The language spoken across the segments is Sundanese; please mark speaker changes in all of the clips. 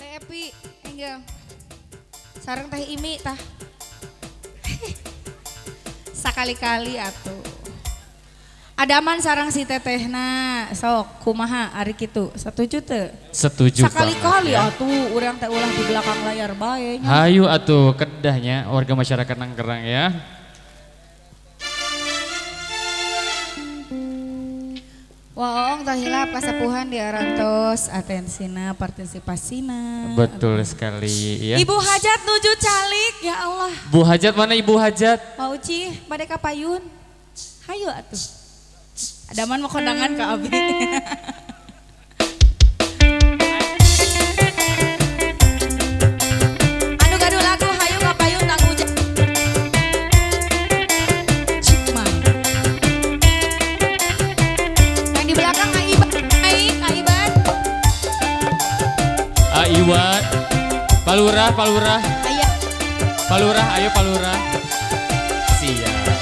Speaker 1: Teh Epi, enggak. Sareng Teh Imi tah. Sakali-kali atuh. Adaman sarang si tetehna, sok kumaha ari kitu. Setuju teu?
Speaker 2: Setuju.
Speaker 1: Sakali-kali
Speaker 2: ya.
Speaker 1: Atuh urang teh ulah di belakang layar bae nya.
Speaker 2: Hayu atuh kedahnya warga masyarakat Nanggerang ya.
Speaker 1: Waong tah hilap kasepuhan di arantos atensina partisipasina.
Speaker 2: Betul sekali ya.
Speaker 1: Ibu Hajat nuju calik ya Allah.
Speaker 2: Bu Hajat mana Ibu Hajat?
Speaker 1: Mau Uci bade ka payun. Hayu atuh. Adaman mau kondangan ke abi. Anu gaduh lagu hayu ka payun Kang Ujang. Cikman. Yang di belakang Aiban, Aiban.
Speaker 2: Aiwan. Palurah, Palurah.
Speaker 1: Ayo.
Speaker 2: Palurah, ayo Palurah. Siap.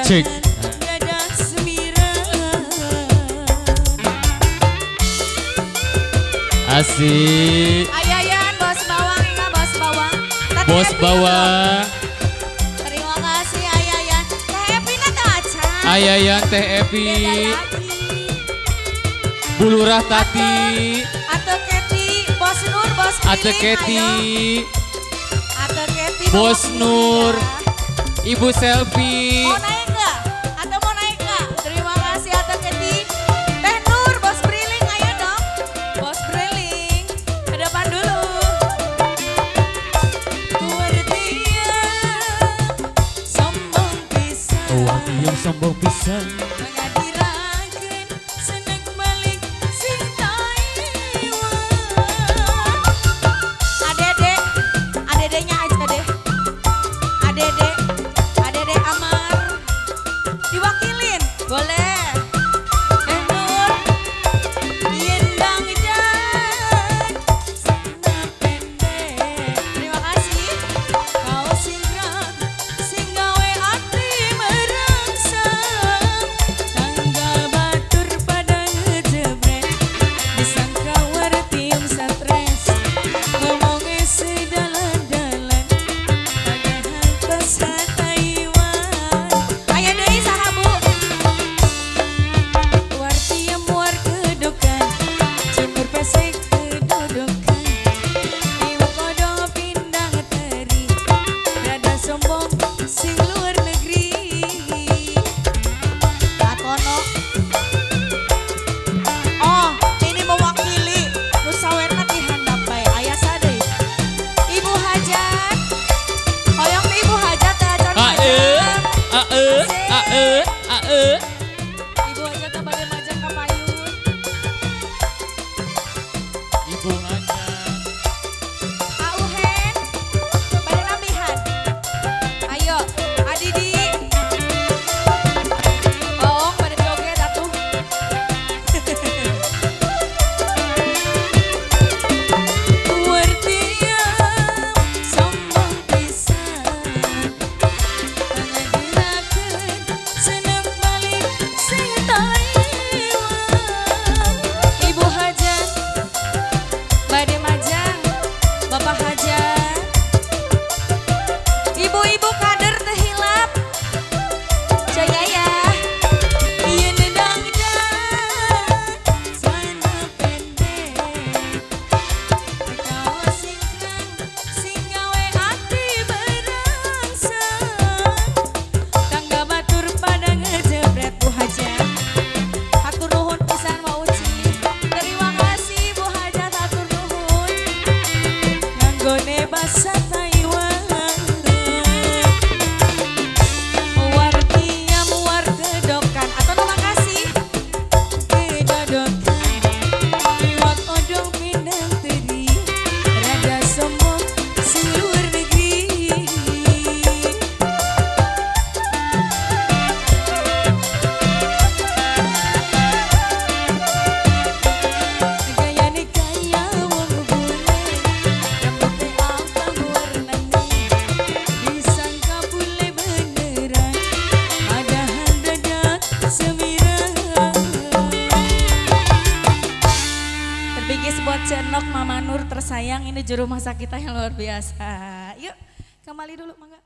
Speaker 2: Cek. Asik.
Speaker 1: Ayayan bos bawang, enggak bos bawang.
Speaker 2: Bos bawang.
Speaker 1: Terima kasih Ayayan. Teh Epi na acan.
Speaker 2: Ayayan Teh Epi. Bulurah Tati.
Speaker 1: Atau Keti, Bos Nur, Bos Piling.
Speaker 2: Atau Keti.
Speaker 1: Atau Keti.
Speaker 2: Bos Nur. Ibu Selfie.
Speaker 1: Mau naik nggak? Atau mau naik nggak? Terima kasih Atau Keti. Teh Nur, Bos Briling, ayo dong. Bos Briling, ke depan dulu. Sombong pisan.
Speaker 2: Wartiam sombong pisan.
Speaker 1: Adede, adedenya aja deh. Adede. Adede Amar diwakilin boleh. Teh Nur Yendang dan sana pendek. Terima kasih. Kau singkrang sing gawe ati merangsang. sing luar negeri. Katono. Oh, ini mewakili Nusawerna di handap bae. Aya sade. Ibu Hajat. Hoyong teh Ibu Hajat teh acan hajat.
Speaker 2: Ae ae ae.
Speaker 1: Ibu Hajat teh bade majang ka payun.
Speaker 2: Ibu Hajat.
Speaker 1: Auhen bade nambihan. Ayo, Adidi. Oh, bade joget atuh. Wartiam sombong pisan, pangagerakeun seneng balik sing Taiwan. Ibu Hajat bade majang, Bapak Hajat. Ibu-ibu kader teu hilap. Jaya ya. Ieu nedang-dang celana pendek. Kaos singkrang sing gawe ati berangsang. Tangga batur pada ngejebret Bu Hajat. Hatur nuhun pisan Wa Uci. Terima kasih Bu Hajat, hatur nuhun. Nganggone basa Taiwan. Wartiam war kedokan atau terima kasih kedodokan. Iwak odong pindang teri, rada sombong sing luar negeri. Gayane kaya wong bule, rambute abang warnane, disangka bule beneran, padahal dadak semirang. Terbigis buat Cenok Mama Nur tersayang, ini juru masak kita yang luar biasa. Yuk, kembali dulu mangga.